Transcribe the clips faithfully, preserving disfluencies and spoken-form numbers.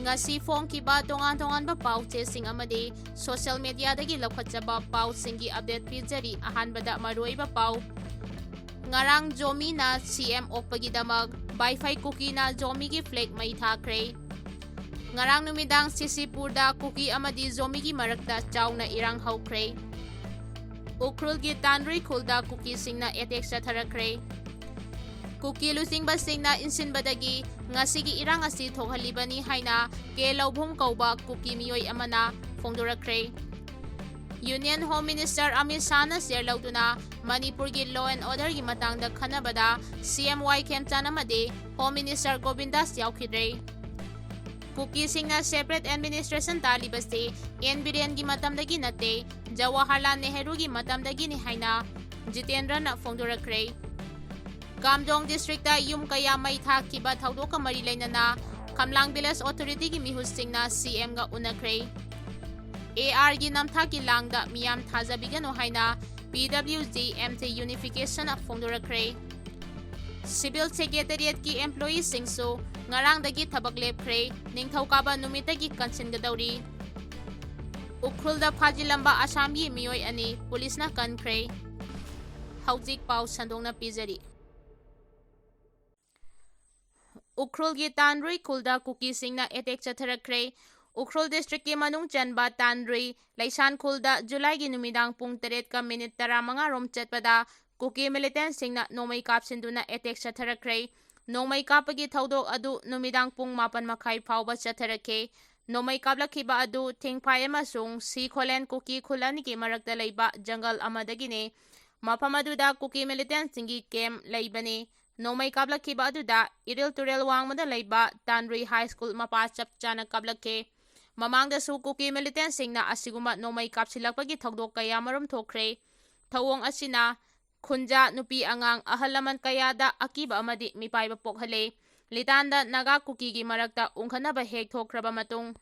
ꯉꯁꯤ ꯐꯣꯡꯈꯤꯕ ꯇꯣꯉꯥꯟ ꯇꯣꯉꯥꯟꯕ ꯄꯥꯎ ꯆꯦꯁꯤꯡ ꯑꯃꯗꯤ social mediaꯗꯒꯤ ꯂꯧꯈꯠꯆꯕ ꯄꯥꯎꯁꯤꯡꯒꯤ update ꯄꯤꯖꯔꯤ꯫ ꯑꯍꯥꯟꯕꯗ ꯃꯔꯨꯑꯣꯏꯕ ꯄꯥꯎ꯫ ꯉꯔꯥꯡ ꯖꯣꯃꯤꯅ CM ꯑꯣꯛꯄꯒꯤꯗꯃꯛ ꯕꯥꯏꯐꯥꯏ ꯀꯨꯀꯤꯅ ꯖꯣꯃꯤꯒꯤ flag ꯃꯩ ꯊꯥꯈ꯭ꯔꯦ꯫ ꯉꯔꯥꯡ ꯅꯨꯃꯤꯗꯥꯡ ꯁꯤꯁꯤꯄꯨꯔꯗ ꯀꯨꯀꯤ ꯑꯃꯗꯤ ꯖꯣꯃꯤꯒꯤ ꯃꯔꯛꯇ ꯆꯥꯎꯅ ꯏꯔꯥꯡ ꯍꯧꯈ꯭ꯔꯦ꯫ ꯎꯈ꯭ꯔꯨꯜꯒꯤ ꯇꯥꯟꯔꯨꯏ ꯈꯨꯜꯗ ꯀꯨꯀꯤꯁꯤꯡꯅ attack ꯆꯠꯊꯔꯛꯈ꯭ꯔꯦ꯫ ꯀꯨꯀꯤ ꯂꯨꯆꯤꯡꯕꯁꯤꯡꯅ ꯏꯟꯁꯤꯟꯕꯗꯒꯤ ꯉꯁꯤꯒꯤ ꯏꯔꯥꯡ ꯑꯁꯤ ꯊꯣꯛꯍꯜꯂꯤꯕꯅꯤ ꯍꯥꯏꯅ ꯀꯦ ꯂꯧꯕꯨꯝ ꯀꯧꯕ ꯀꯨꯀꯤ ꯃꯤꯑꯣꯏ ꯑꯃꯅ ꯐꯣꯡꯗꯣꯔꯛꯈ꯭ꯔꯦ꯫ Union Home Minister Amit ꯁꯥꯍꯅ chair ꯂꯧꯗꯨꯅ ꯃꯅꯤꯄꯨꯔꯒꯤ law and orderꯒꯤ ꯃꯇꯥꯡꯗ ꯈꯟꯅꯕꯗ CM ꯋꯥꯏ ꯈꯦꯝꯆꯥꯟ ꯑꯃꯗꯤ Home Minister ꯒꯣꯕꯤꯟꯗꯥꯁ ꯌꯥꯎꯈꯤꯗ꯭ꯔꯦ꯫ ꯀꯨꯀꯤꯁꯤꯡꯅ separate administration ꯇꯥꯜꯂꯤꯕꯁꯤ N ꯕꯤꯔꯦꯟꯒꯤ ꯃꯇꯝꯗꯒꯤ ꯅꯠꯇꯦ, ꯖꯋꯥꯍꯔꯂꯥꯜ ꯅꯦꯍꯔꯨꯒꯤ ꯃꯇꯝꯗꯒꯤꯅꯤ ꯍꯥꯏꯅ ꯖꯤꯇꯦꯟꯗ꯭ꯔꯅ ꯐꯣꯡꯗꯣꯔꯛꯈ꯭ꯔꯦ꯫ ꯀꯥꯝꯖꯣꯡ districtꯇ ꯌꯨꯝ ꯀꯌꯥ ꯃꯩ ꯊꯥꯈꯤꯕ ꯊꯧꯗꯣꯛꯀ ꯃꯔꯤ ꯂꯩꯅꯅ ꯈꯝꯂꯥꯡ village authorityꯒꯤ ꯃꯤꯍꯨꯠꯁꯤꯡꯅ CMꯒ ꯎꯅꯈ꯭ꯔꯦ꯫ ARꯒꯤ ꯅꯝꯊꯥꯛꯀꯤ ꯂꯥꯡꯗ ꯃꯤꯌꯥꯝ ꯊꯥꯖꯕꯤꯒꯅꯨ ꯍꯥꯏꯅ PWG MT Unificationꯅ ꯐꯣꯡꯗꯣꯔꯛꯈ꯭ꯔꯦ꯫ Civil Secretariatꯀꯤ employeeꯁꯤꯡꯁꯨ ꯉꯔꯥꯡꯗꯒꯤ ꯊꯕꯛ ꯂꯦꯞꯈ꯭ꯔꯦ꯫ ꯅꯤꯡꯊꯧꯀꯥꯕ ꯅꯨꯃꯤꯠꯇꯒꯤ ꯀꯟꯁꯤꯟꯒꯗꯧꯔꯤ꯫ ꯎꯈ꯭ꯔꯨꯜꯗ ꯐꯥꯖꯤꯜꯂꯝꯕ ꯑꯁꯥꯝꯒꯤ ꯃꯤꯑꯣꯏ ꯑꯅꯤ ꯄꯨꯂꯤꯁꯅ ꯀꯟꯈ꯭ꯔꯦ꯫ ꯍꯧꯖꯤꯛ ꯄꯥꯎ ꯁꯟꯗꯣꯛꯅ ꯄꯤꯖꯔꯤ꯫ ꯎꯈ꯭ꯔꯨꯜꯒꯤ ꯇꯥꯟꯔꯨꯏ ꯈꯨꯜꯗ ꯀꯨꯀꯤꯁꯤꯡꯅ attack ꯆꯠꯊꯔꯛꯈ꯭ꯔꯦ꯫ ꯎꯈ꯭ꯔꯨꯜ districtꯀꯤ ꯃꯅꯨꯡ ꯆꯟꯕ ꯇꯥꯟꯔꯨꯏ ꯂꯩꯁꯥꯟ ꯈꯨꯜꯗ Julyꯒꯤ ꯅꯨꯃꯤꯗꯥꯡ ꯄꯨꯡ ꯇꯔꯦꯠꯀ minute ꯇꯔꯥꯃꯉꯥ ꯔꯣꯝ ꯆꯠꯄꯗ ꯀꯨꯀꯤ militantꯁꯤꯡꯅ ꯅꯣꯡꯃꯩ ꯀꯥꯞꯁꯤꯟꯗꯨꯅ attack ꯆꯠꯊꯔꯛꯈ꯭ꯔꯦ꯫ ꯅꯣꯡꯃꯩ ꯀꯥꯞꯄꯒꯤ ꯊꯧꯗꯣꯛ ꯑꯗꯨ ꯅꯨꯃꯤꯗꯥꯡ ꯄꯨꯡ ꯃꯥꯄꯟ ꯃꯈꯥꯏ ꯐꯥꯎꯕ ꯆꯠꯊꯔꯛꯈꯤ꯫ ꯅꯣꯡꯃꯩ ꯀꯥꯞꯂꯛꯈꯤꯕ ꯑꯗꯨ ꯊꯤꯡꯐꯥꯏ ꯑꯃꯁꯨꯡ ꯁꯤꯈꯣꯂꯦꯟ ꯀꯨꯀꯤ ꯈꯨꯜ ꯑꯅꯤꯒꯤ ꯃꯔꯛꯇ ꯂꯩꯕ ꯖꯪꯒꯜ ꯑꯃꯗꯒꯤꯅꯤ꯫ ꯃꯐꯝ ꯑꯗꯨꯗ ꯀꯨꯀꯤ militantꯁꯤꯡꯒꯤ camp ꯂꯩꯕꯅꯤ꯫ ꯅꯣꯡꯃꯩ ꯀꯥꯞꯂꯛꯈꯤꯕ ꯑꯗꯨꯗ ꯏꯔꯤꯜ ꯇꯨꯔꯦꯜ ꯋꯥꯡꯃꯗ ꯂꯩꯕ ꯇꯥꯟꯔꯨꯏ High School ꯃꯄꯥ ꯆꯞ ꯆꯥꯅ ꯀꯥꯞꯂꯛꯈꯤ꯫ ꯃꯃꯥꯡꯗꯁꯨ ꯀꯨꯀꯤ militantꯁꯤꯡꯅ ꯑꯁꯤꯒꯨꯝꯕ ꯅꯣꯡꯃꯩ ꯀꯥꯞꯁꯤꯜꯂꯛꯄꯒꯤ ꯊꯧꯗꯣꯛ ꯀꯌꯥ ꯑꯃꯔꯣꯝ ꯊꯣꯛꯈ꯭ꯔꯦ꯫ ꯊꯧꯑꯣꯡ ꯑꯁꯤꯅ ꯈꯨꯟꯖꯥ, ꯅꯨꯄꯤ ꯑꯉꯥꯡ, ꯑꯍꯜ ꯂꯃꯟ ꯀꯌꯥꯗ ꯑꯀꯤꯕ ꯑꯃꯗꯤ ꯃꯤꯄꯥꯏꯕ ꯄꯣꯛꯍꯜꯂꯦ꯫ ꯂꯤꯇꯥꯟꯗ ꯅꯥꯒꯥ ꯀꯨꯀꯤꯒꯤ ꯃꯔꯛꯇ ꯎꯪꯈꯠꯅꯕ ꯍꯦꯛ ꯊꯣꯛꯈ꯭ꯔꯕ ꯃꯇꯨꯡ,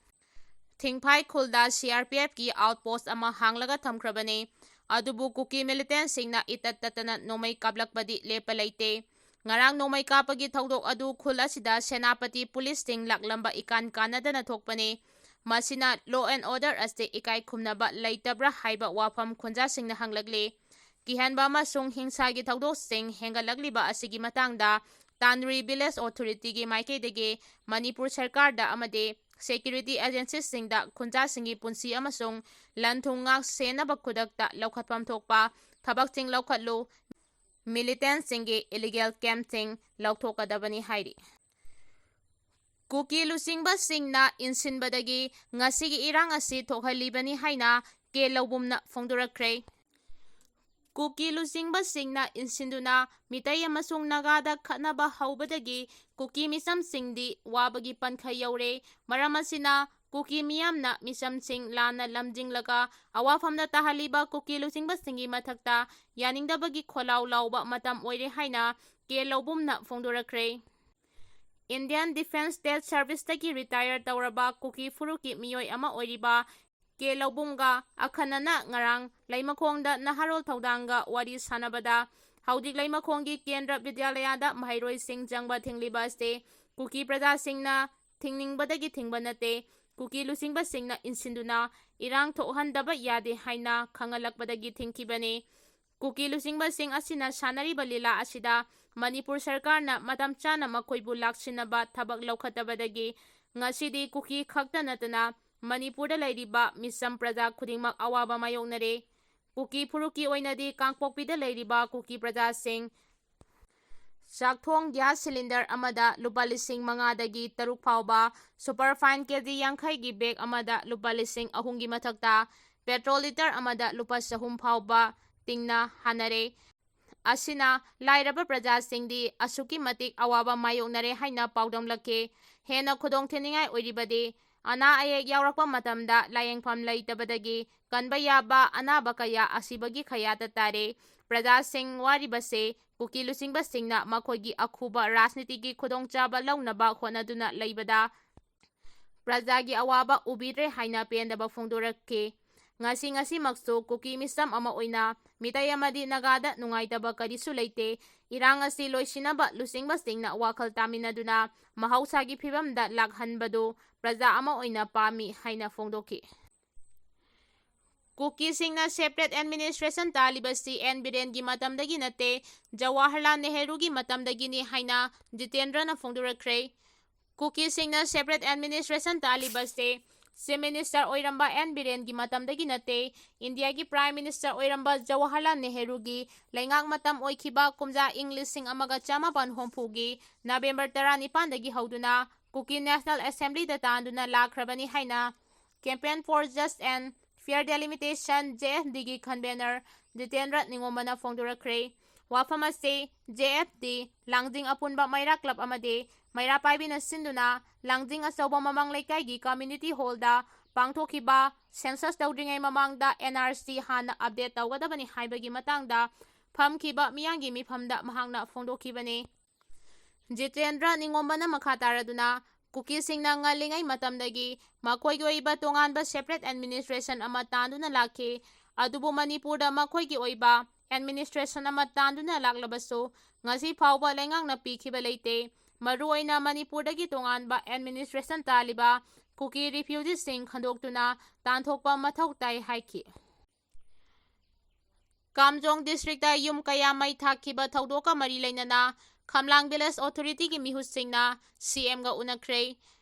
ꯊꯤꯡꯐꯥꯏ ꯈꯨꯜꯗ CRPFꯀꯤ outpost ꯑꯃ ꯍꯥꯡꯂꯒ ꯊꯝꯈ꯭ꯔꯕꯅꯤ꯫ ꯑꯗꯨꯕꯨ ꯀꯨꯀꯤ militantꯁꯤꯡꯅ ꯏꯇꯠ ꯇꯠꯇꯅ ꯅꯣꯡꯃꯩ ꯀꯥꯞꯂꯛꯄꯗꯤ ꯂꯦꯞꯄ ꯂꯩꯇꯦ꯫ ꯉꯔꯥꯡ ꯅꯣꯡꯃꯩ ꯀꯥꯞꯄꯒꯤ ꯊꯧꯗꯣꯛ ꯑꯗꯨ ꯈꯨꯜ ꯑꯁꯤꯗ ꯁꯦꯅꯥꯄꯇꯤ ꯄꯨꯂꯤꯁꯁꯤꯡ ꯂꯥꯛꯂꯝꯕ ꯏꯀꯥꯟ ꯀꯥꯟꯅꯗꯅ ꯊꯣꯛꯄꯅꯤ꯫ ꯃꯁꯤꯅ law and order ꯑꯁꯤ ꯏꯀꯥꯏ ꯈꯨꯝꯅꯕ ꯂꯩꯇꯕ꯭ꯔꯥ ꯍꯥꯏꯕ ꯋꯥꯐꯝ ꯈꯨꯟꯖꯥꯁꯤꯡꯅ ꯍꯪꯂꯛꯂꯤ꯫ ꯀꯤꯍꯟꯕ ꯑꯃꯁꯨꯡ ꯍꯤꯡꯁꯥꯒꯤ ꯊꯧꯗꯣꯛꯁꯤꯡ ꯍꯦꯟꯒꯠꯂꯛꯂꯤꯕ ꯑꯁꯤꯒꯤ ꯃꯇꯥꯡꯗ ꯇꯥꯟꯔꯤ village authority ꯒꯤ ꯃꯥꯏꯀꯩꯗꯒꯤ ꯃꯅꯤꯄꯨꯔ ꯁꯔꯀꯥꯔꯗ ꯑꯃꯗꯤ security agency ꯁꯤꯡꯗ ꯈꯨꯟꯖꯥꯁꯤꯡꯒꯤ ꯄꯨꯟꯁꯤ ꯑꯃꯁꯨꯡ ꯂꯟ ꯊꯨꯝ ꯉꯥꯛ ꯁꯦꯟꯅꯕ ꯈꯨꯗꯛꯇ ꯂꯧꯈꯠꯐꯝ ꯊꯣꯛꯄ ꯊꯕꯛꯁꯤꯡ ꯂꯧꯈꯠꯂꯨ, militant ꯁꯤꯡꯒꯤ illegal camp ꯁꯤꯡ ꯂꯧꯊꯣꯛꯀꯗꯕꯅꯤ ꯍꯥꯏꯔꯤ꯫ ꯀꯨꯀꯤ ꯂꯨꯆꯤꯡꯕꯁꯤꯡꯅ ꯏꯟꯁꯤꯟꯕꯗꯒꯤ ꯉꯁꯤꯒꯤ ꯏꯔꯥꯡ ꯑꯁꯤ ꯊꯣꯛꯍꯜꯂꯤꯕꯅꯤ ꯍꯥꯏꯅ ꯀꯦ ꯂꯧꯕꯨꯝꯅ ꯐꯣꯡꯗꯣꯔꯛꯈ꯭ꯔꯦ꯫ ꯀꯨꯀꯤ ꯂꯨꯆꯤꯡꯕꯁꯤꯡꯅ ꯏꯟꯁꯤꯟꯗꯨꯅ ꯃꯤꯇꯩ ꯑꯃꯁꯨꯡ ꯅꯥꯒꯥꯗ ꯈꯠꯅꯕ ꯍꯧꯕꯗꯒꯤ ꯀꯨꯀꯤ ꯃꯤꯆꯝꯁꯤꯡꯗꯤ ꯋꯥꯕꯒꯤ ꯄꯟꯈ ꯌꯧꯔꯦ꯫ ꯃꯔꯝ ꯑꯁꯤꯅ ꯀꯨꯀꯤ ꯃꯤꯌꯥꯝꯅ ꯃꯤꯆꯝꯁꯤꯡ ꯂꯥꯟꯅ ꯂꯝꯖꯤꯡꯂꯒ ꯑꯋꯥꯐꯝꯗ ꯇꯥꯍꯜꯂꯤꯕ ꯀꯨꯀꯤ ꯂꯨꯆꯤꯡꯕꯁꯤꯡꯒꯤ ꯃꯊꯛꯇ ꯌꯥꯅꯤꯡꯗꯕꯒꯤ ꯈꯣꯜꯂꯥꯎ ꯂꯥꯎꯕ ꯃꯇꯝ ꯑꯣꯏꯔꯦ ꯍꯥꯏꯅ ꯀꯦ ꯂꯧꯕꯨꯝꯅ ꯐꯣꯡꯗꯣꯔꯛꯈ꯭ꯔꯦ꯫ Indian Defence State Service ꯇꯒꯤ retire ꯇꯧꯔꯕ ꯀꯨꯀꯤ ꯐꯨꯔꯨꯞꯀꯤ ꯃꯤꯑꯣꯏ ꯑꯃ ꯑꯣꯏꯔꯤꯕ ꯀꯦ ꯂꯧꯕꯨꯝꯒ ꯑꯈꯟꯅꯅ ꯉꯔꯥꯡ ꯂꯩꯃꯈꯣꯡꯗ ꯅꯍꯥꯔꯣꯜ ꯊꯧꯗꯥꯡꯒ ꯋꯥꯔꯤ ꯁꯥꯟꯅꯕꯗ, ꯍꯧꯖꯤꯛ ꯂꯩꯃꯈꯣꯡꯒꯤ ꯀꯦꯟꯗ꯭ꯔ ꯕꯤꯗ꯭ꯌꯥꯂꯌꯥꯗ ꯃꯍꯩꯔꯣꯏꯁꯤꯡ ꯆꯪꯕ ꯊꯤꯡꯂꯤꯕ ꯑꯁꯤ ꯀꯨꯀꯤ ꯄ꯭ꯔꯖꯥꯁꯤꯡꯅ ꯊꯤꯡꯅꯤꯡꯕꯗꯒꯤ ꯊꯤꯡꯕ ꯅꯠꯇꯦ, ꯀꯨꯀꯤ ꯂꯨꯆꯤꯡꯕꯁꯤꯡꯅ ꯏꯟꯁꯤꯟꯗꯨꯅ ꯏꯔꯥꯡ ꯊꯣꯛꯍꯟꯗꯕ ꯌꯥꯗꯦ ꯍꯥꯏꯅ ꯈꯪꯍꯜꯂꯛꯄꯗꯒꯤ ꯊꯤꯡꯈꯤꯕꯅꯤ꯫ ꯀꯨꯀꯤ ꯂꯨꯆꯤꯡꯕꯁꯤꯡ ꯑꯁꯤꯅ ꯁꯥꯟꯅꯔꯤꯕ ꯂꯤꯂꯥ ꯑꯁꯤꯗ ꯃꯅꯤꯄꯨꯔ ꯁꯔꯀꯥꯔꯅ ꯃꯇꯝ ꯆꯥꯅ ꯃꯈꯣꯏꯕꯨ ꯂꯥꯛꯁꯤꯟꯅꯕ ꯊꯕꯛ ꯂꯧꯈꯠꯇꯕꯗꯒꯤ ꯉꯁꯤꯗꯤ ꯀꯨꯀꯤ ꯈꯛꯇ ꯅꯠꯇꯅ ꯃꯅꯤꯄꯨꯔꯗ ꯂꯩꯔꯤꯕ ꯃꯤꯆꯝ ꯄ꯭ꯔꯖꯥ ꯈꯨꯗꯤꯡꯃꯛ ꯑꯋꯥꯕ ꯃꯥꯌꯣꯛꯅꯔꯦ꯫ ꯀꯨꯀꯤ ꯐꯨꯔꯨꯞꯀꯤ ꯑꯣꯏꯅꯗꯤ ꯀꯥꯡꯄꯣꯛꯄꯤꯗ ꯂꯩꯔꯤꯕ ꯀꯨꯀꯤ ꯄ꯭ꯔꯖꯥꯁꯤꯡ ꯆꯥꯛꯊꯣꯡ gas cylinder ꯑꯃꯗ ꯂꯨꯄꯥ ꯂꯤꯁꯤꯡ ꯃꯉꯥꯗꯒꯤ ꯇꯔꯨꯛ ꯐꯥꯎꯕ, superfine KG ꯌꯥꯡꯈꯩꯒꯤ bag ꯑꯃꯗ ꯂꯨꯄꯥ ꯂꯤꯁꯤꯡ ꯑꯍꯨꯝꯒꯤ ꯃꯊꯛꯇ, petrol litre ꯑꯃꯗ ꯂꯨꯄꯥ ꯆꯍꯨꯝ ꯐꯥꯎꯕ ꯇꯤꯡꯅ ꯍꯥꯟꯅꯔꯦ꯫ ꯑꯁꯤꯅ ꯂꯥꯏꯔꯕ ꯄ꯭ꯔꯖꯥꯁꯤꯡꯗꯤ ꯑꯁꯨꯛꯀꯤ ꯃꯇꯤꯛ ꯑꯋꯥꯕ ꯃꯥꯌꯣꯛꯅꯔꯦ ꯍꯥꯏꯅ ꯄꯥꯎꯗꯝꯂꯛꯈꯤ꯫ ꯍꯦꯟꯅ ꯈꯨꯗꯣꯡꯊꯤꯅꯤꯡꯉꯥꯏ ꯑꯣꯏꯔꯤꯕꯗꯤ ꯑꯅꯥ ꯑꯌꯦꯛ ꯌꯥꯎꯔꯛꯄ ꯃꯇꯝꯗ ꯂꯥꯌꯦꯡꯐꯝ ꯂꯩꯇꯕꯗꯒꯤ ꯀꯟꯕ ꯌꯥꯕ ꯑꯅꯥꯕ ꯀꯌꯥ ꯑꯁꯤꯕꯒꯤ ꯈꯌꯥꯠꯇ ꯇꯥꯔꯦ꯫ ꯄ꯭ꯔꯖꯥꯁꯤꯡ ꯋꯥꯔꯤꯕꯁꯦ ꯀꯨꯀꯤ ꯂꯨꯆꯤꯡꯕꯁꯤꯡꯅ ꯃꯈꯣꯏꯒꯤ ꯑꯈꯨꯕ ꯔꯥꯖꯅꯤꯇꯤꯒꯤ ꯈꯨꯗꯣꯡꯆꯥꯕ ꯂꯧꯅꯕ ꯍꯣꯠꯅꯗꯨꯅ ꯂꯩꯕꯗ ꯄ꯭ꯔꯖꯥꯒꯤ ꯑꯋꯥꯕ ꯎꯕꯤꯗ꯭ꯔꯦ ꯍꯥꯏꯅ ꯄꯦꯟꯗꯕ ꯐꯣꯡꯗꯣꯔꯛꯈꯤ꯫ ꯉꯁꯤ ꯉꯁꯤꯃꯛꯁꯨ ꯀꯨꯀꯤ ꯃꯤꯆꯝ ꯑꯃ ꯑꯣꯏꯅ ꯃꯤꯇꯩ ꯑꯃꯗꯤ ꯅꯥꯒꯥꯗ ꯅꯨꯡꯉꯥꯏꯇꯕ ꯀꯔꯤꯁꯨ ꯂꯩꯇꯦ꯫ ꯏꯔꯥꯡ ꯑꯁꯤ ꯂꯣꯏꯁꯤꯟꯅꯕ ꯂꯨꯆꯤꯡꯕꯁꯤꯡꯅ ꯋꯥꯈꯜ ꯇꯥꯃꯤꯟꯅꯗꯨꯅ ꯃꯍꯧꯁꯥꯒꯤ ꯐꯤꯕꯝꯗ ꯂꯥꯛꯍꯟꯕꯗꯨ ꯄ꯭ꯔꯖꯥ ꯑꯃ ꯑꯣꯏꯅ ꯄꯥꯝꯃꯤ ꯍꯥꯏꯅ ꯐꯣꯡꯗꯣꯛꯈꯤ꯫ ꯀꯨꯀꯤꯁꯤꯡꯅ separate administration ꯇꯥꯜꯂꯤꯕꯁꯤ ꯑꯦꯟ ꯕꯤꯔꯦꯟꯒꯤ ꯃꯇꯝꯗꯒꯤ ꯅꯠꯇꯦ꯫ ꯖꯋꯥꯍꯔꯂꯥꯜ ꯅꯦꯍꯔꯨꯒꯤ ꯃꯇꯝꯗꯒꯤꯅꯤ ꯍꯥꯏꯅ ꯖꯤꯇꯦꯟꯗ꯭ꯔꯅ ꯐꯣꯡꯗꯣꯔꯛꯈ꯭ꯔꯦ꯫ ꯀꯨꯀꯤꯁꯤꯡꯅ separate administration ꯇꯥꯜꯂꯤꯕꯁꯦ Chief Minister ꯑꯣꯏꯔꯝꯕ ꯑꯦꯟ ꯕꯤꯔꯦꯟꯒꯤ ꯃꯇꯝꯗꯒꯤ ꯅꯠꯇꯦ꯫ ꯏꯟꯗꯤꯌꯥꯒꯤ Prime Minister ꯑꯣꯏꯔꯝꯕ ꯖꯋꯥꯍꯔꯂꯥꯜ ꯅꯦꯍꯔꯨꯒꯤ ꯂꯩꯉꯥꯛ ꯃꯇꯝ ꯑꯣꯏꯈꯤꯕ ꯀꯨꯝꯖꯥ ꯏꯪ ꯂꯤꯁꯤꯡ ꯑꯃꯒ ꯆꯃꯥꯄꯟ ꯍꯨꯝꯐꯨꯒꯤ November ꯇꯔꯥꯅꯤꯄꯥꯟꯗꯒꯤ ꯍꯧꯗꯨꯅ ꯀꯨꯀꯤ National Assembly ꯗ ꯇꯥꯟꯗꯨꯅ ꯂꯥꯛꯈ꯭ꯔꯕꯅꯤ ꯍꯥꯏꯅ Campaign for Just and Fair Delimitation, J F D ꯒꯤ convener ꯖꯤꯇꯦꯟꯗ꯭ꯔ ꯅꯤꯉꯣꯝꯕꯅ ꯐꯣꯡꯗꯣꯔꯛꯈ꯭ꯔꯦ꯫ ꯋꯥꯐꯝ ꯑꯁꯤ J F D ꯂꯥꯡꯖꯤꯡ ꯑꯄꯨꯟꯕ ꯃꯩꯔꯥ club ꯑꯃꯗꯤ ꯃꯩꯔꯥ ꯄꯥꯏꯕꯤꯅ ꯁꯤꯟꯗꯨꯅ ꯂꯥꯡꯖꯤꯡ ꯑꯆꯧꯕ ꯃꯃꯥꯡ ꯂꯩꯀꯥꯏꯒꯤ community hall ꯗ ꯄꯥꯡꯊꯣꯛꯈꯤꯕ census ꯇꯧꯗ꯭ꯔꯤꯉꯩ ꯃꯃꯥꯡꯗ N R C ꯍꯥꯟꯅ update ꯇꯧꯒꯗꯕꯅꯤ ꯍꯥꯏꯕꯒꯤ ꯃꯇꯥꯡꯗ ꯐꯝꯈꯤꯕ ꯃꯤꯌꯥꯝꯒꯤ ꯃꯤꯐꯝꯗ ꯃꯍꯥꯛꯅ ꯐꯣꯡꯗꯣꯛꯈꯤꯕꯅꯤ꯫ ꯖꯤꯇꯦꯟꯗ꯭ꯔ ꯅꯤꯉꯣꯝꯕꯅ ꯃꯈꯥ ꯇꯥꯔꯗꯨꯅ ꯀꯨꯀꯤꯁꯤꯡꯅ ꯉꯜꯂꯤꯉꯩ ꯃꯇꯝꯗꯒꯤ ꯃꯈꯣꯏꯒꯤ ꯑꯣꯏꯕ ꯇꯣꯉꯥꯟꯕ separate administration ꯑꯃ ꯇꯥꯟꯗꯨꯅ ꯂꯥꯛꯈꯤ꯫ ꯑꯗꯨꯕꯨ ꯃꯅꯤꯄꯨꯔꯗ ꯃꯈꯣꯏꯒꯤ ꯑꯣꯏꯕ administration ꯑꯃ ꯇꯥꯟꯗꯨꯅ ꯂꯥꯛꯂꯕꯁꯨ ꯉꯁꯤ ꯐꯥꯎꯕ ꯂꯩꯉꯥꯛꯅ ꯄꯤꯈꯤꯕ ꯂꯩꯇꯦ꯫ ꯃꯔꯨꯑꯣꯏꯅ ꯃꯅꯤꯄꯨꯔꯗꯒꯤ ꯇꯣꯉꯥꯟꯕ administration ꯇꯥꯜꯂꯤꯕ ꯀꯨꯀꯤ refugeeꯁꯤꯡ ꯈꯟꯗꯣꯛꯇꯨꯅ ꯇꯥꯟꯊꯣꯛꯄ ꯃꯊꯧ ꯇꯥꯏ ꯍꯥꯏꯈꯤ꯫ ꯀꯥꯝꯖꯣꯡ district ꯇ ꯌꯨꯝ ꯀꯌꯥ ꯃꯩ ꯊꯥꯈꯤꯕ ꯊꯧꯗꯣꯛꯀ ꯃꯔꯤ ꯂꯩꯅꯅ ꯈꯝꯂꯥꯡ village authority ꯒꯤ ꯃꯤꯍꯨꯠꯁꯤꯡꯅ C M ꯒ ꯎꯅꯈ꯭ꯔꯦ꯫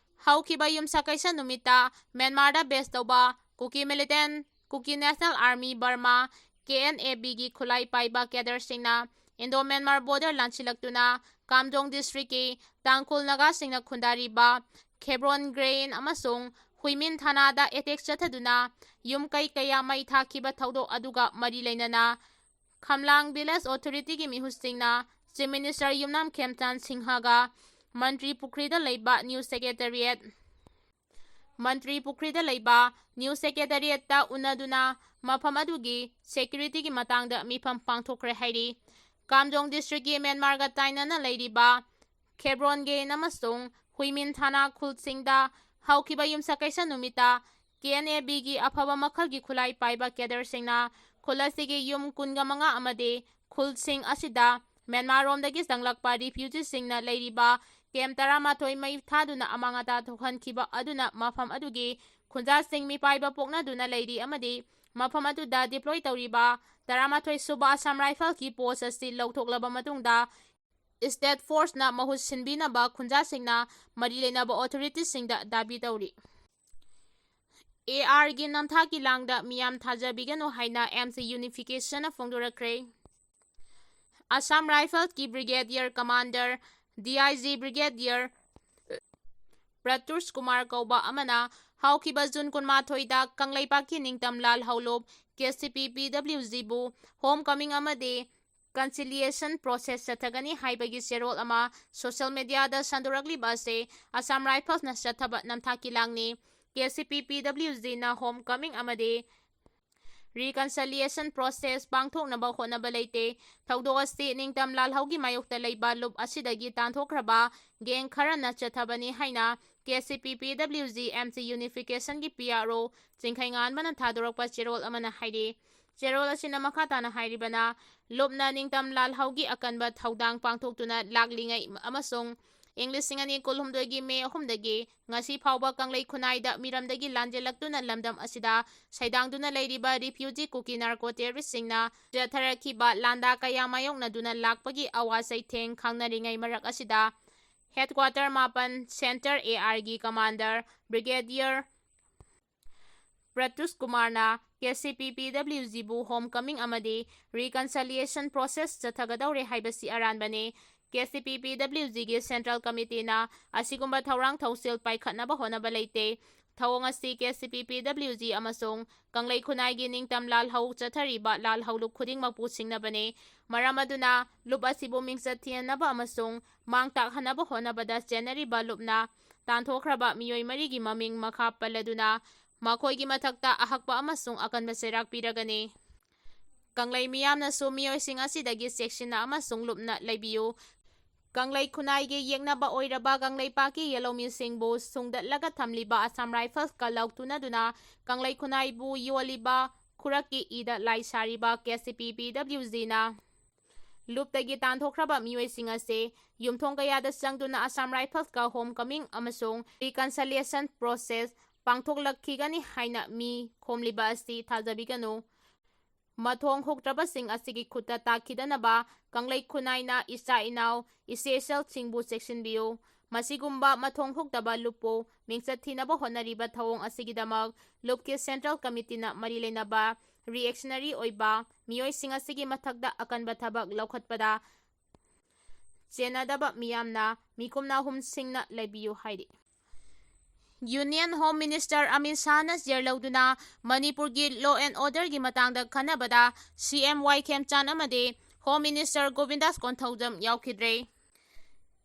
ꯍꯧꯈꯤꯕ ꯌꯨꯝꯁꯀꯩꯁ ꯅꯨꯃꯤꯠꯇ ꯃ꯭ꯌꯥꯟꯃꯥꯔꯗ base ꯇꯧꯕ ꯀꯨꯀꯤ militant, Kuki National Army Burma, K N A B ꯒꯤ ꯈꯨꯠꯂꯥꯏ ꯄꯥꯏꯕ cadreꯁꯤꯡꯅ Indo Myanmar border ꯂꯥꯟꯁꯤꯜꯂꯛꯇꯨꯅ ꯀꯥꯝꯖꯣꯡ district ꯀꯤ ꯇꯥꯡꯈꯨꯜ ꯅꯥꯒꯥꯁꯤꯡꯅ ꯈꯨꯟꯗꯥꯔꯤꯕ ꯈꯦꯕ꯭ꯔꯣꯟ ꯒ꯭ꯔꯦꯟ ꯑꯃꯁꯨꯡ ꯍꯨꯏꯃꯤꯟ ꯊꯥꯅꯥꯗ attack ꯆꯠꯊꯗꯨꯅ ꯌꯨꯝ ꯀꯩ ꯀꯌꯥ ꯃꯩ ꯊꯥꯈꯤꯕ ꯊꯧꯗꯣꯛ ꯑꯗꯨꯒ ꯃꯔꯤ ꯂꯩꯅꯅ ꯈꯝꯂꯥꯡ village authority ꯒꯤ ꯃꯤꯍꯨꯠꯁꯤꯡꯅ Chief Minister ꯌꯨꯝꯅꯥꯝ ꯈꯦꯝꯆꯥꯟ ꯁꯤꯡꯍꯒ ꯃꯟꯇ꯭ꯔꯤ ꯄꯨꯈ꯭ꯔꯤꯗ ꯂꯩꯕ new secretariat, ꯃꯟꯇ꯭ꯔꯤ ꯄꯨꯈ꯭ꯔꯤꯗ ꯂꯩꯕ new secretariat ꯇ ꯎꯅꯗꯨꯅ ꯃꯐꯝ ꯑꯗꯨꯒꯤ security ꯒꯤ ꯃꯇꯥꯡꯗ ꯃꯤꯐꯝ ꯄꯥꯡꯊꯣꯛꯈ꯭ꯔꯦ ꯍꯥꯏꯔꯤ꯫ ꯀꯥꯝꯖꯣꯡ district ꯀꯤ ꯃ꯭ꯌꯥꯟꯃꯥꯔꯒ ꯇꯥꯏꯅꯅ ꯂꯩꯔꯤꯕ ꯈꯦꯕ꯭ꯔꯣꯟ ꯒ꯭ꯔꯦꯟ ꯑꯃꯁꯨꯡ ꯍꯨꯏꯃꯤꯟ ꯊꯥꯅꯥ ꯈꯨꯜꯁꯤꯡꯗ ꯍꯧꯈꯤꯕ ꯌꯨꯝꯁꯀꯩꯁ ꯅꯨꯃꯤꯠꯇ ꯀꯦ ꯑꯦꯟ ꯑꯦ ꯕꯤꯒꯤ ꯑꯐꯕ ꯃꯈꯜꯒꯤ ꯈꯨꯠꯂꯥꯏ ꯄꯥꯏꯕ cadreꯁꯤꯡꯅ ꯈꯨꯜ ꯑꯁꯤꯒꯤ ꯌꯨꯝ ꯀꯨꯟꯒ ꯃꯉꯥ ꯑꯃꯗꯤ ꯈꯨꯜꯁꯤꯡ ꯑꯁꯤꯗ ꯃ꯭ꯌꯥꯟꯃꯥꯔꯔꯣꯝꯗꯒꯤ ꯆꯪꯂꯛꯄ refugeeꯁꯤꯡꯅ ꯂꯩꯔꯤꯕ camp ꯇꯔꯥꯃꯥꯊꯣꯏ ꯃꯩ ꯊꯥꯗꯨꯅ ꯑꯃꯥꯡ ꯑꯇꯥ ꯊꯣꯛꯍꯟꯈꯤꯕ ꯑꯗꯨꯅ ꯃꯐꯝ ꯑꯗꯨꯒꯤ ꯈꯨꯟꯖꯥꯁꯤꯡ ꯃꯤꯄꯥꯏꯕ ꯄꯣꯛꯅꯗꯨꯅ ꯂꯩꯔꯤ ꯑꯃꯗꯤ ꯃꯐꯝ ꯑꯗꯨꯗ deploy ꯇꯧꯔꯤꯕ ꯇꯔꯥꯃꯥꯊꯣꯏ ꯁꯨꯕ Assam Riflesꯀꯤ post ꯑꯁꯤ ꯂꯧꯊꯣꯛꯂꯕ ꯃꯇꯨꯡꯗ state forceꯅ ꯃꯍꯨꯠ ꯁꯤꯟꯕꯤꯅꯕ ꯈꯨꯟꯖꯥꯁꯤꯡꯅ ꯃꯔꯤ ꯂꯩꯅꯕ authoritiesꯁꯤꯡꯗ ꯗꯥꯕꯤ ꯇꯧꯔꯤ꯫ ꯑꯦ ꯑꯥꯔꯒꯤ ꯅꯝꯊꯥꯛꯀꯤ ꯂꯥꯡꯗ ꯃꯤꯌꯥꯝ ꯊꯥꯖꯕꯤꯒꯅꯨ ꯍꯥꯏꯅ M C Unificationꯅ ꯐꯣꯡꯗꯣꯔꯛꯈ꯭ꯔꯦ꯫ Assam Riflesꯀꯤ Brigadier Commander, D I G Brigadier ꯄ꯭ꯔꯇꯨꯁ Kumar ꯀꯧꯕ ꯑꯃꯅ ꯍꯧꯈꯤꯕ ꯖꯨꯟ ꯀꯨꯟꯃꯥꯊꯣꯏꯗ ꯀꯪꯂꯩꯄꯥꯛꯀꯤ ꯅꯤꯡꯇꯝ ꯂꯥꯜꯍꯧꯂꯨꯞ ꯀꯦ ꯁꯤ ꯄꯤ ꯄꯤ ꯗꯕ꯭ꯂꯤꯎ ꯖꯤꯕꯨ homecoming ꯑꯃꯗꯤ reconciliation process ꯆꯠꯊꯒꯅꯤ ꯍꯥꯏꯕꯒꯤ ꯆꯦꯔꯣꯜ ꯑꯃ social mediaꯗ ꯁꯟꯗꯣꯔꯛꯂꯤꯕ ꯑꯁꯤ Assam Riflesꯅ ꯆꯠꯊꯕ ꯅꯝꯊꯥꯛꯀꯤ ꯂꯥꯡꯅꯤ꯫ ꯀꯦ ꯁꯤ ꯄꯤ ꯄꯤ ꯗꯕ꯭ꯂꯤꯎ ꯖꯤꯅ homecoming ꯑꯃꯗꯤ reconciliation process ꯄꯥꯡꯊꯣꯛꯅꯕ ꯍꯣꯠꯅꯕ ꯂꯩꯇꯦ꯫ ꯊꯧꯗꯣꯛ ꯑꯁꯤ ꯅꯤꯡꯇꯝ ꯂꯥꯜꯍꯧꯒꯤ ꯃꯥꯌꯣꯛꯇ ꯂꯩꯕ ꯂꯨꯞ ꯑꯁꯤꯗꯒꯤ ꯇꯥꯟꯊꯣꯛꯈ꯭ꯔꯕ gang ꯈꯔꯅ ꯆꯠꯊꯕꯅꯤ ꯍꯥꯏꯅ ꯀꯦ ꯁꯤ ꯄꯤ ꯄꯤ W G M C Unificationꯒꯤ P R ꯑꯣ ꯆꯤꯡꯈꯩꯉꯥꯟꯕꯅ ꯊꯥꯗꯣꯔꯛꯄ ꯆꯦꯔꯣꯜ ꯑꯃꯅ ꯍꯥꯏꯔꯤ꯫ ꯆꯦꯔꯣꯜ ꯑꯁꯤꯅ ꯃꯈꯥ ꯇꯥꯅ ꯍꯥꯏꯔꯤꯕꯅ, ꯂꯨꯞꯅ ꯅꯤꯡꯇꯝ ꯂꯥꯜꯍꯧꯒꯤ ꯑꯀꯟꯕ ꯊꯧꯗꯥꯡ ꯄꯥꯡꯊꯣꯛꯇꯨꯅ ꯂꯥꯛꯂꯤꯉꯩ ꯑꯃꯁꯨꯡ ꯏꯪ ꯂꯤꯁꯤꯡ ꯑꯅꯤ ꯀꯨꯟꯍꯨꯝꯗꯣꯏꯒꯤ ꯃꯦ ꯑꯍꯨꯝꯗꯒꯤ ꯉꯁꯤ ꯐꯥꯎꯕ ꯀꯪꯂꯩ ꯈꯨꯟꯅꯥꯏꯗ ꯃꯤꯔꯝꯗꯒꯤ ꯂꯥꯟꯖꯦꯜꯂꯛꯇꯨꯅ ꯂꯝꯗꯝ ꯑꯁꯤꯗ ꯁꯩꯗꯥꯡꯗꯨꯅ ꯂꯩꯔꯤꯕ refugee ꯀꯨꯀꯤ narco terroristꯁꯤꯡꯅ ꯆꯠꯊꯔꯛꯈꯤꯕ ꯂꯥꯟꯗꯥ ꯀꯌꯥ ꯃꯥꯌꯣꯛꯅꯗꯨꯅ ꯂꯥꯛꯄꯒꯤ ꯑꯋꯥ ꯆꯩꯊꯦꯡ ꯈꯪꯅꯔꯤꯉꯩ ꯃꯔꯛ ꯑꯁꯤꯗ, headquarter ꯃꯥꯄꯟ Centre ꯑꯦ ꯑꯥꯔꯒꯤ commander Brigadier ꯄ꯭ꯔꯇꯨꯁ ꯀꯨꯃꯥꯔꯅ ꯀꯦ ꯁꯤ ꯄꯤ ꯄꯤ ꯗꯕ꯭ꯂꯤꯎ ꯖꯤꯕꯨ homecoming ꯑꯃꯗꯤ reconciliation process ꯆꯠꯊꯒꯗꯧꯔꯦ ꯍꯥꯏꯕꯁꯤ ꯑꯔꯥꯟꯕꯅꯤ꯫ ꯀꯦ ꯁꯤ ꯄꯤ ꯄꯤ ꯗꯕ꯭ꯂꯤꯎ ꯖꯤꯒꯤ central committeeꯅ ꯑꯁꯤꯒꯨꯝꯕ ꯊꯧꯔꯥꯡ ꯊꯧꯁꯤꯜ ꯄꯥꯏꯈꯠꯅꯕ ꯍꯣꯠꯅꯕ ꯂꯩꯇꯦ꯫ ꯊꯧꯑꯣꯡ ꯑꯁꯤ ꯀꯦ ꯁꯤ ꯄꯤ ꯄꯤ ꯗꯕ꯭ꯂꯤꯎ ꯖꯤ ꯑꯃꯁꯨꯡ ꯀꯪꯂꯩ ꯈꯨꯟꯅꯥꯏꯒꯤ ꯅꯤꯡꯇꯝ ꯂꯥꯜꯍꯧ ꯆꯠꯊꯔꯤꯕ ꯂꯥꯜꯍꯧꯂꯨꯞ ꯈꯨꯗꯤꯡꯃꯛꯄꯨ ꯁꯤꯡꯅꯕꯅꯤ꯫ ꯃꯔꯝ ꯑꯗꯨꯅ ꯂꯨꯞ ꯑꯁꯤꯕꯨ ꯃꯤꯡꯆꯠ ꯊꯤꯍꯟꯅꯕ ꯑꯃꯁꯨꯡ ꯃꯥꯡ ꯇꯥꯛꯍꯟꯅꯕ ꯍꯣꯠꯅꯕꯗ ꯆꯦꯟꯅꯔꯤꯕ ꯂꯨꯞꯅ ꯇꯥꯟꯊꯣꯛꯈ꯭ꯔꯕ ꯃꯤꯑꯣꯏ ꯃꯔꯤꯒꯤ ꯃꯃꯤꯡ ꯃꯈꯥ ꯄꯜꯂꯗꯨꯅ ꯃꯈꯣꯏꯒꯤ ꯃꯊꯛꯇ ꯑꯍꯛꯄ ꯑꯃꯁꯨꯡ ꯑꯀꯟꯕ ꯆꯩꯔꯥꯛ ꯄꯤꯔꯒꯅꯤ꯫ ꯀꯪꯂꯩ ꯃꯤꯌꯥꯝꯅꯁꯨ ꯃꯤꯑꯣꯏꯁꯤꯡ ꯑꯁꯤꯗꯒꯤ ꯆꯦꯛꯁꯤꯟꯅ ꯑꯃꯁꯨꯡ ꯂꯨꯞꯅ ꯂꯩꯕꯤꯌꯨ꯫ ꯀꯪꯂꯩ ꯈꯨꯟꯅꯥꯏꯒꯤ ꯌꯦꯛꯅꯕ ꯑꯣꯏꯔꯕ ꯀꯪꯂꯩꯄꯥꯛꯀꯤ ꯌꯦꯜꯍꯧꯃꯤꯁꯤꯡꯕꯨ ꯁꯨꯡꯗꯠꯂꯒ ꯊꯝꯂꯤꯕ ꯑꯁꯥꯝ ꯔꯥꯏꯐꯜꯁꯀ ꯂꯧꯇꯨꯅꯗꯨꯅ ꯀꯪꯂꯩ ꯈꯨꯟꯅꯥꯏꯕꯨ ꯌꯣꯜꯂꯤꯕ ꯈꯨꯔꯛꯀꯤ ꯏꯗ ꯂꯥꯏ ꯁꯥꯔꯤꯕ ꯀꯦ ꯁꯤ ꯄꯤ ꯄꯤ ꯗꯕ꯭ꯂꯤꯎ ꯖꯤꯅ ꯂꯨꯞꯇꯒꯤ ꯇꯥꯟꯊꯣꯛꯈ꯭ꯔꯕ ꯃꯤꯑꯣꯏꯁꯤꯡ ꯑꯁꯤ ꯌꯨꯝꯊꯣꯡ ꯀꯌꯥꯗ ꯆꯪꯗꯨꯅ ꯑꯁꯥꯝ ꯔꯥꯏꯐꯜꯁꯀ ꯍꯣꯝ ꯀꯃꯤꯡ ꯑꯃꯁꯨꯡ ꯔꯤꯀꯟꯁꯤꯂꯤꯌꯦꯁꯟ ꯄ꯭ꯔꯣꯁꯦꯁ ꯄꯥꯡꯊꯣꯛꯂꯛꯈꯤꯒꯅꯤ ꯍꯥꯏꯅ ꯃꯤ ꯈꯣꯝꯂꯤꯕ ꯑꯁꯤ ꯊꯥꯖꯕꯤꯒꯅꯨ꯫ ꯃꯊꯣꯡ ꯍꯨꯛꯇ꯭ꯔꯕꯁꯤꯡ ꯑꯁꯤꯒꯤ ꯈꯨꯠꯇ ꯇꯥꯈꯤꯗꯅꯕ ꯀꯪꯂꯩ ꯈꯨꯟꯅꯥꯏꯅ ꯏꯆꯥ ꯏꯅꯥꯎ, ꯏꯆꯦ ꯏꯆꯜꯁꯤꯡꯕꯨ ꯆꯦꯛꯁꯤꯟꯕꯤꯌꯨ꯫ ꯃꯁꯤꯒꯨꯝꯕ ꯃꯊꯣꯡ ꯍꯨꯛꯇꯕ ꯂꯨꯞꯄꯨ ꯃꯤꯡꯆꯠ ꯊꯤꯅꯕ ꯍꯣꯠꯅꯔꯤꯕ ꯊꯧꯑꯣꯡ ꯑꯁꯤꯒꯤꯗꯃꯛ ꯂꯨꯞꯀꯤ ꯁꯦꯟꯇ꯭ꯔꯦꯜ ꯀꯃꯤꯇꯤꯅ ꯃꯔꯤ ꯂꯩꯅꯕ ꯔꯤꯑꯦꯛꯁꯅꯔꯤ ꯑꯣꯏꯕ ꯃꯤꯑꯣꯏꯁꯤꯡ ꯑꯁꯤꯒꯤ ꯃꯊꯛꯇ ꯑꯀꯟꯕ ꯊꯕꯛ ꯂꯧꯈꯠꯄꯗ ꯆꯦꯟꯅꯗꯕ ꯃꯤꯌꯥꯝꯅ ꯃꯤꯀꯨꯝꯅ ꯍꯨꯝꯁꯤꯡꯅ ꯂꯩꯕꯤꯌꯨ ꯍꯥꯏꯔꯤ꯫ ꯌꯨꯅꯤꯌꯟ ꯍꯣꯝ ꯃꯤꯅꯤꯁꯇꯔ ꯑꯃꯤꯠ ꯁꯥꯍꯅ ꯆꯤꯌꯔ ꯂꯧꯗꯨꯅ ꯃꯅꯤꯄꯨꯔꯒꯤ ꯂꯣ ꯑꯦꯟ ꯑꯣꯔꯗꯔꯒꯤ ꯃꯇꯥꯡꯗ ꯈꯟꯅꯕꯗ ꯁꯤ ꯑꯦꯝ ꯋꯥꯏ ꯈꯦꯝꯆꯥꯟ ꯑꯃꯗꯤ ꯍꯣꯝ ꯃꯤꯅꯤꯁꯇꯔ ꯒꯣꯕꯤꯟꯗꯥꯁ ꯀꯣꯟꯊꯧꯖꯝ ꯌꯥꯎꯈꯤꯗ꯭ꯔꯦ꯫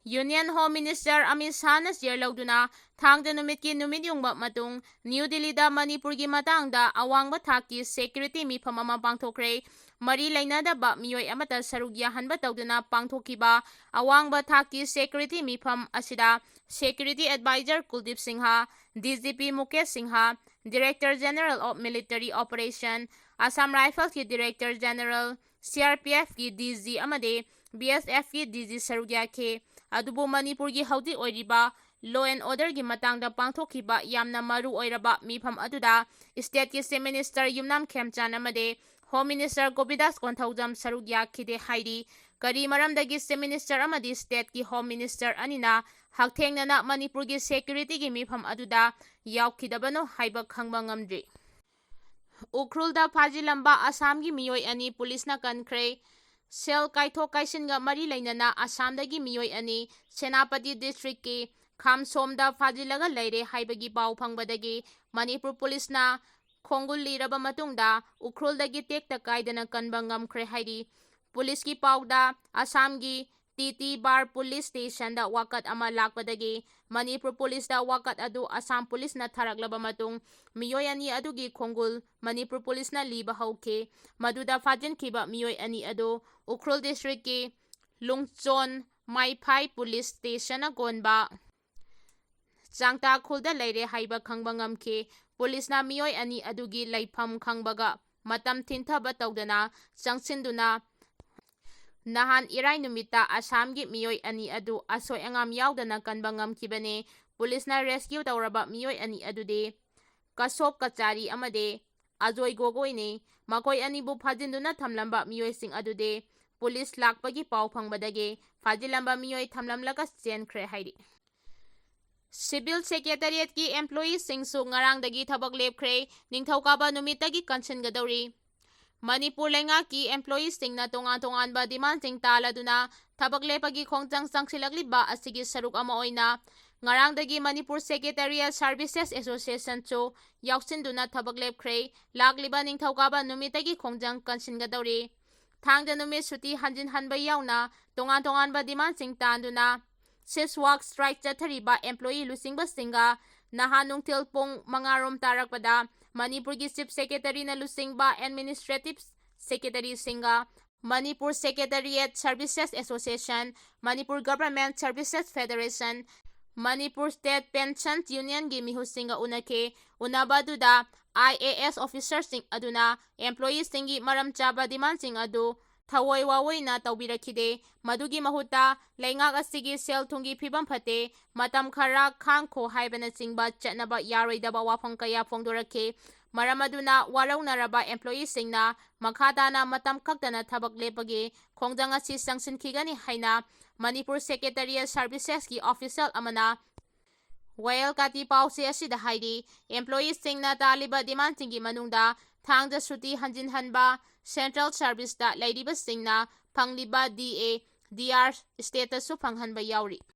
ꯌꯨꯅꯤꯌꯟ ꯍꯣꯝ ꯃꯤꯅꯤꯁꯇꯔ ꯑꯃꯤꯠ ꯁꯥꯍꯅ ꯆꯤꯌꯔ ꯂꯧꯗꯨꯅ ꯊꯥꯡꯖ ꯅꯨꯃꯤꯠꯀꯤ ꯅꯨꯃꯤꯠ ꯌꯨꯡꯕ ꯃꯇꯨꯡ ꯅ꯭ꯌꯨ ꯗꯤꯜꯂꯤꯗ ꯃꯅꯤꯄꯨꯔꯒꯤ ꯃꯇꯥꯡꯗ ꯑꯋꯥꯡꯕ ꯊꯥꯛꯀꯤ ꯁꯦꯀ꯭ꯌꯨꯔꯤꯇꯤ ꯃꯤꯐꯝ ꯑꯃ ꯄꯥꯡꯊꯣꯛꯈ꯭ꯔꯦ꯫ ꯃꯔꯤ ꯂꯩꯅꯗꯕ ꯃꯤꯑꯣꯏ ꯑꯃꯠꯇ ꯁꯔꯨꯛ ꯌꯥꯍꯟꯕ ꯇꯧꯗꯅ ꯄꯥꯡꯊꯣꯛꯈꯤꯕ ꯑꯋꯥꯡꯕ ꯊꯥꯛꯀꯤ ꯁꯦꯀ꯭ꯌꯨꯔꯤꯇꯤ ꯃꯤꯐꯝ ꯑꯁꯤꯗ security adviser Kuldeep Singh, D G P Mukesh Singh, director general of military operation, Assam ꯔꯥꯏꯐꯜꯁꯀꯤ director general, C R P ꯑꯦꯐꯀꯤ ꯗꯤ ꯖꯤ ꯑꯃꯗꯤ ꯕꯤ ꯑꯦꯁ ꯑꯦꯐꯀꯤ ꯗꯤ ꯖꯤ ꯁꯔꯨꯛ ꯌꯥꯈꯤ꯫ ꯑꯗꯨꯕꯨ ꯃꯅꯤꯄꯨꯔꯒꯤ ꯍꯧꯖꯤꯛ ꯑꯣꯏꯔꯤꯕ ꯂꯣ ꯑꯦꯟ ꯑꯣꯔꯗꯔꯒꯤ ꯃꯇꯥꯡꯗ ꯄꯥꯡꯊꯣꯛꯈꯤꯕ ꯌꯥꯝꯅ ꯃꯔꯨ ꯑꯣꯏꯔꯕ ꯃꯤꯐꯝ ꯑꯗꯨꯗ ꯁ꯭ꯇꯦꯠꯀꯤ ꯆꯤꯐ ꯃꯤꯅꯤꯁꯇꯔ ꯌꯨꯝꯅꯥꯝ ꯈꯦꯝꯆꯥꯟ ꯑꯃꯗꯤ ꯍꯣꯝ ꯃꯤꯅꯤꯁꯇꯔ ꯒꯣꯕꯤꯟꯗꯥꯁ ꯀꯣꯟꯊꯧꯖꯝ ꯁꯔꯨꯛ ꯌꯥꯈꯤꯗꯦ ꯍꯥꯏꯔꯤ꯫ ꯀꯔꯤ ꯃꯔꯝꯗꯒꯤ ꯆꯤꯐ ꯃꯤꯅꯤꯁꯇꯔ ꯑꯃꯗꯤ ꯁ꯭ꯇꯦꯠꯀꯤ ꯍꯣꯝ ꯃꯤꯅꯤꯁꯇꯔ ꯑꯅꯤꯅ ꯍꯛꯊꯦꯡꯅꯅ ꯃꯅꯤꯄꯨꯔꯒꯤ ꯁꯦꯀ꯭ꯌꯨꯔꯤꯇꯤꯒꯤ ꯃꯤꯐꯝ ꯑꯗꯨꯗ ꯌꯥꯎꯈꯤꯗꯕꯅꯣ ꯍꯥꯏꯕ ꯈꯪꯕ ꯉꯝꯗ꯭ꯔꯤ꯫ ꯎꯈ꯭ꯔꯨꯜꯗ ꯐꯥꯖꯤꯜꯂꯝꯕ ꯑꯁꯥꯝꯒꯤ ꯃꯤꯑꯣꯏ ꯑꯅꯤ ꯄꯨꯂꯤꯁꯅ ꯀꯟꯈ꯭ꯔꯦ꯫ ꯁꯦꯜ ꯀꯥꯏꯊꯣꯛ ꯀꯥꯏꯁꯤꯟꯒ ꯃꯔꯤ ꯂꯩꯅꯅ ꯑꯁꯥꯝꯗꯒꯤ ꯃꯤꯑꯣꯏ ꯑꯅꯤ ꯁꯦꯅꯥꯄꯇꯤ ꯗꯤꯁꯇ꯭ꯔꯤꯛꯀꯤ ꯈꯥꯝꯁꯣꯝꯗ ꯐꯥꯖꯤꯜꯂꯒ ꯂꯩꯔꯦ ꯍꯥꯏꯕꯒꯤ ꯄꯥꯎ ꯐꯪꯕꯗꯒꯤ ꯃꯅꯤꯄꯨꯔ ꯄꯨꯂꯤꯁꯅ ꯈꯣꯡꯒꯨꯜ ꯂꯤꯔꯕ ꯃꯇꯨꯡꯗ ꯎꯈ꯭ꯔꯨꯜꯗꯒꯤ ꯇꯦꯛꯇ ꯀꯥꯏꯗꯅ ꯀꯟꯕ ꯉꯝꯈ꯭ꯔꯦ ꯍꯥꯏꯔꯤ꯫ ꯄꯨꯂꯤꯁꯀꯤ ꯄꯥꯎꯗ ꯑꯁꯥꯝꯒꯤ ꯇꯤ ꯇꯤ ꯕꯥꯔ ꯄꯨꯂꯤꯁ ꯁ꯭ꯇꯦꯁꯟꯗ ꯋꯥꯀꯠ ꯑꯃ ꯂꯥꯛꯄꯗꯒꯤ ꯃꯅꯤꯄꯨꯔ ꯄꯨꯂꯤꯁꯇ ꯋꯥꯀꯠ ꯑꯗꯨ ꯑꯁꯥꯝ ꯄꯨꯂꯤꯁꯅ ꯊꯥꯔꯛꯂꯕ ꯃꯇꯨꯡ ꯃꯤꯑꯣꯏ ꯑꯅꯤ ꯑꯗꯨꯒꯤ ꯈꯣꯡꯒꯨꯜ ꯃꯅꯤꯄꯨꯔ ꯄꯨꯂꯤꯁꯅ ꯂꯤꯕ ꯍꯧꯈꯤ꯫ ꯃꯗꯨꯗ ꯐꯥꯖꯤꯟꯈꯤꯕ ꯃꯤꯑꯣꯏ ꯑꯅꯤ ꯑꯗꯨ ꯎꯈ꯭ꯔꯨꯜ ꯗꯤꯁꯇ꯭ꯔꯤꯛꯀꯤ ꯂꯨꯡꯆꯣꯟ ꯃꯥꯏꯐꯥꯏ ꯄꯨꯂꯤꯁ ꯁ꯭ꯇꯦꯁꯟꯅ ꯀꯣꯟꯕ ꯆꯥꯡꯇꯥꯈꯨꯜꯗ ꯂꯩꯔꯦ ꯍꯥꯏꯕ ꯈꯪꯕ ꯉꯝꯈꯤ꯫ ꯄꯨꯂꯤꯁꯅ ꯃꯤꯑꯣꯏ ꯑꯅꯤ ꯑꯗꯨꯒꯤ ꯂꯩꯐꯝ ꯈꯪꯕꯒ ꯃꯇꯝ ꯊꯤꯟꯊꯕ ꯇꯧꯗꯅ ꯆꯪꯁꯤꯟꯗꯨꯅ ꯅꯍꯥꯟ ꯏꯔꯥꯏ ꯅꯨꯃꯤꯠꯇ ꯑꯁꯥꯝꯒꯤ ꯃꯤꯑꯣꯏ ꯑꯅꯤ ꯑꯗꯨ ꯑꯁꯣꯏ ꯑꯉꯥꯝ ꯌꯥꯎꯗꯅ ꯀꯟꯕ ꯉꯝꯈꯤꯕꯅꯤ꯫ ꯄꯨꯂꯤꯁꯅ ꯔꯦꯁꯀ꯭ꯌꯨ ꯇꯧꯔꯕ ꯃꯤꯑꯣꯏ ꯑꯅꯤ ꯑꯗꯨꯗꯤ ꯀꯁꯣꯞ ꯀꯆꯥꯔꯤ ꯑꯃꯗꯤ ꯑꯖꯣꯏ ꯒꯣꯒꯣꯏꯅꯤ꯫ ꯃꯈꯣꯏ ꯑꯅꯤꯕꯨ ꯐꯥꯖꯤꯟꯗꯨꯅ ꯊꯝꯂꯝꯕ ꯃꯤꯑꯣꯏꯁꯤꯡ ꯑꯗꯨꯗꯤ ꯄꯨꯂꯤꯁ ꯂꯥꯛꯄꯒꯤ ꯄꯥꯎ ꯐꯪꯕꯗꯒꯤ ꯐꯥꯖꯤꯜꯂꯝꯕ ꯃꯤꯑꯣꯏ ꯊꯝꯂꯝꯂꯒ ꯆꯦꯟꯈ꯭ꯔꯦ ꯍꯥꯏꯔꯤ꯫ ꯁꯤꯚꯤꯜ ꯁꯦꯀ꯭ꯔꯦꯇꯔꯤꯌꯦꯠꯀꯤ ꯑꯦꯝꯄ꯭ꯂꯣꯌꯤꯁꯤꯡꯁꯨ ꯉꯔꯥꯡꯗꯒꯤ ꯊꯕꯛ ꯂꯦꯞꯈ꯭ꯔꯦ꯫ ꯅꯤꯡꯊꯧꯀꯥꯕ ꯅꯨꯃꯤꯠꯇꯒꯤ ꯀꯟꯁꯤꯟꯒꯗꯧꯔꯤ꯫ ꯃꯅꯤꯄꯨꯔ ꯂꯩꯉꯥꯛꯀꯤ ꯑꯦꯝꯄ꯭ꯂꯣꯌꯤꯁꯤꯡꯅ ꯇꯣꯉꯥꯟ ꯇꯣꯉꯥꯟꯕ ꯗꯤꯃꯥꯟꯁꯤꯡ ꯇꯥꯜꯂꯗꯨꯅ ꯊꯕꯛ ꯂꯦꯞꯄꯒꯤ ꯈꯣꯡꯖꯪ ꯆꯪꯁꯤꯜꯂꯛꯂꯤꯕ ꯑꯁꯤꯒꯤ ꯁꯔꯨꯛ ꯑꯃ ꯑꯣꯏꯅ ꯉꯔꯥꯡꯗꯒꯤ ꯃꯅꯤꯄꯨꯔ ꯁꯦꯀ꯭ꯔꯦꯇꯔꯤꯌꯦꯠ ꯁꯥꯔꯚꯤꯁꯦꯁ ꯑꯦꯁꯣꯁꯤꯌꯦꯁꯟꯁꯨ ꯌꯥꯎꯁꯤꯟꯗꯨꯅ ꯊꯕꯛ ꯂꯦꯞꯈ꯭ꯔꯦ꯫ ꯂꯥꯛꯂꯤꯕ ꯅꯤꯡꯊꯧꯀꯥꯕ ꯅꯨꯃꯤꯠꯇꯒꯤ ꯈꯣꯡꯖꯪ ꯀꯟꯁꯤꯟꯒꯗꯧꯔꯤ꯫ ꯊꯥꯡꯖ ꯅꯨꯃꯤꯠ ꯁꯨꯇꯤ ꯍꯟꯖꯤꯟꯍꯟꯕ ꯌꯥꯎꯅ ꯇꯣꯉꯥꯟ ꯇꯣꯉꯥꯟꯕ ꯗꯤꯃꯥꯟꯁꯤꯡ ꯇꯥꯟꯗꯨꯅ ꯁꯤꯁ ꯋꯥꯛ ꯁ꯭ꯇ꯭ꯔꯥꯏꯛ ꯆꯠꯊꯔꯤꯕ ꯑꯦꯝꯄ꯭ꯂꯣꯌꯤ ꯂꯨꯆꯤꯡꯕꯁꯤꯡꯒ ꯅꯍꯥꯟ ꯅꯨꯡꯊꯤꯜ ꯄꯨꯡ ꯃꯉꯥ ꯔꯣꯝ ꯇꯥꯔꯛꯄꯗ ꯃꯅꯤꯄꯨꯔꯒꯤ ꯆꯤꯐ ꯁꯦꯀ꯭ꯔꯦꯇꯔꯤꯅ ꯂꯨꯆꯤꯡꯕ ꯑꯦꯗꯃꯤꯅꯤꯁꯇ꯭ꯔꯦꯇꯤꯚ ꯁꯦꯀ꯭ꯔꯦꯇꯔꯤꯁꯤꯡꯒ Manipur secretariat services association, Manipur government services federation, Manipur state pension ꯌꯨꯅꯤꯌꯟꯒꯤ ꯃꯤꯍꯨꯠꯁꯤꯡꯒ ꯎꯅꯈꯤ꯫ ꯎꯅꯕ ꯑꯗꯨꯗ ꯑꯥꯏ ꯑꯦ ꯑꯦꯁ ꯑꯣꯐꯤꯁꯔꯁꯤꯡ ꯑꯗꯨꯅ ꯑꯦꯝꯄ꯭ꯂꯣꯌꯤꯁꯤꯡꯒꯤ ꯃꯔꯝ ꯆꯥꯕ ꯗꯤꯃꯥꯟꯁꯤꯡ ꯑꯗꯨ ꯊꯑꯣꯏ ꯋꯥꯑꯣꯏꯅ ꯇꯧꯕꯤꯔꯛꯈꯤꯗꯦ꯫ ꯃꯗꯨꯒꯤ ꯃꯍꯨꯠꯇ ꯂꯩꯉꯥꯛ ꯑꯁꯤꯒꯤ ꯁꯦꯜ ꯊꯨꯝꯒꯤ ꯐꯤꯕꯝ ꯐꯠꯇꯦ, ꯃꯇꯝ ꯈꯔ ꯈꯥꯡꯈꯣ ꯍꯥꯏꯕꯅꯆꯤꯡꯕ ꯆꯠꯅꯕ ꯌꯥꯔꯣꯏꯗꯕ ꯋꯥꯐꯝ ꯀꯌꯥ ꯐꯣꯡꯗꯣꯔꯛꯈꯤ꯫ ꯃꯔꯝ ꯑꯗꯨꯅ ꯋꯥꯔꯧꯅꯔꯕ ꯑꯦꯝꯄ꯭ꯂꯣꯌꯤꯁꯤꯡꯅ ꯃꯈꯥ ꯇꯥꯅ ꯃꯇꯝ ꯀꯛꯇꯅ ꯊꯕꯛ ꯂꯦꯞꯄꯒꯤ ꯈꯣꯡꯖꯪ ꯑꯁꯤ ꯆꯪꯁꯤꯟꯈꯤꯒꯅꯤ ꯍꯥꯏꯅ ꯃꯅꯤꯄꯨꯔ ꯁꯦꯀ꯭ꯔꯦꯇꯔꯤꯌꯦꯠ ꯁꯥꯔꯚꯤꯁꯦꯁꯀꯤ ꯑꯣꯐꯤꯁꯤꯌꯦꯜ ꯑꯃꯅ ꯋꯥꯌꯦꯜ ꯀꯥꯇꯤ ꯄꯥꯎꯆꯦ ꯑꯁꯤꯗ ꯍꯥꯏꯔꯤ꯫ ꯑꯦꯝꯄ꯭ꯂꯣꯌꯤꯁꯤꯡꯅ ꯇꯥꯜꯂꯤꯕ ꯗꯤꯃꯥꯟꯁꯤꯡꯒꯤ ꯃꯅꯨꯡꯗ ꯊꯥꯡꯖ ꯁꯨꯇꯤ ꯍꯟꯖꯤꯟꯍꯟꯕ, ꯁꯦꯟꯇ꯭ꯔꯦꯜ ꯁꯥꯔꯚꯤꯁꯇ ꯂꯩꯔꯤꯕꯁꯤꯡꯅ ꯐꯪꯂꯤꯕ ꯗꯤ ꯑꯦ, ꯗꯤ ꯑꯥꯔ ꯁ꯭ꯇꯦꯇꯁꯁꯨ ꯐꯪꯍꯟꯕ ꯌꯥꯎꯔꯤ꯫